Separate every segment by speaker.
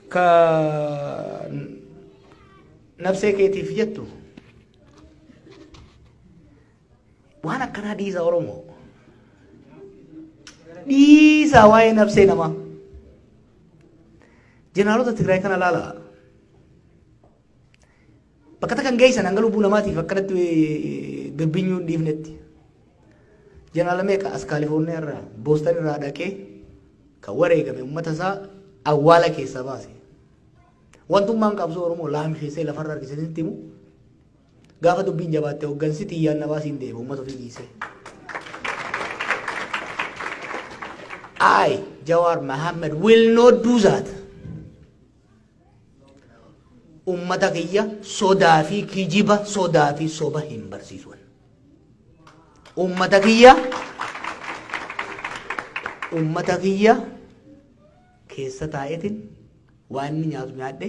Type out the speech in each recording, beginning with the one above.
Speaker 1: Ka nafsee keetiif jettu waan akkanaa dhiisa Oromoo. Dhiisaa waa'ee nafsee namaa. Jeneraalota Tigraay kana laalaa. Bakka takka hin geessan hanga lubbuu namaatiif akkanatti bibbinyuu hin dhiifnetti. Jeneraala meeqa as Kaalifoorniyaa irraa Boostan irraa dhaqee kan wareegame uummata isaa awwaala keessaa baase. Wantummaan qabsoo Oromoo laamsheessee lafarra harkisanitti himu gaafa dubbiin jabaatte hoggansi xiyyaan na baasiin deema uummata ofii dhiisee. I, Jawar Mohammed, will not do that. Ummata kiyya sodaa fi kijiba, sodaa fi soba hin barsiisu. Ummata kiyya ummata kiyya keessa taa'eetiin waan inni nyaatu nyaadhe,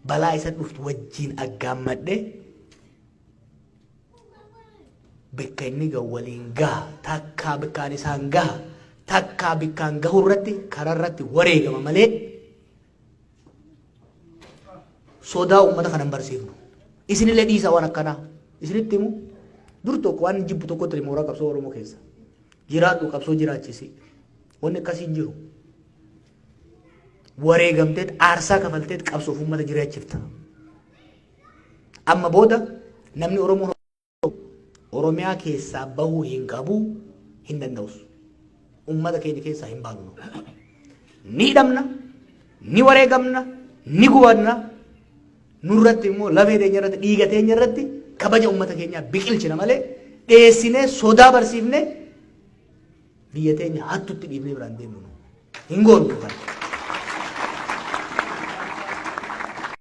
Speaker 1: balaa isa dhuftu wajjin aggaammadhe, bakka inni gahu waliin gaha, takkaa bakkaan isaan gaha, takkaa bakkaan gahu irratti karaa irratti wareegama malee sodaa uummata kana hin barsiifnu. Isinillee dhiisaa waan akkanaa. Isinitti himu, dur tokko waan jibbu tokko ture mooraa qabsoo Oromoo keessa. Jiraadhu, qabsoo jiraachisi. Wanni akkasii hin jiru. Wareegamteet, aarsaa kafalteet qabsoof uummata jiraachifta. Amma booda namni Oromoo Oromiyaa keessaa bahuu hin qabu, hin danda'us. Uummata keenya keessaa hin baanu. Ni hidhamna, ni wareegamna, ni gubanna. Nurratti immoo lafee teenya irratti, dhiiga teenya irratti kabaja uummata keenyaa biqilchina malee dheessinee sodaa barsiifnee biyya teenya hattutti dhiibnee biraan deemnu. Hin goonu kana.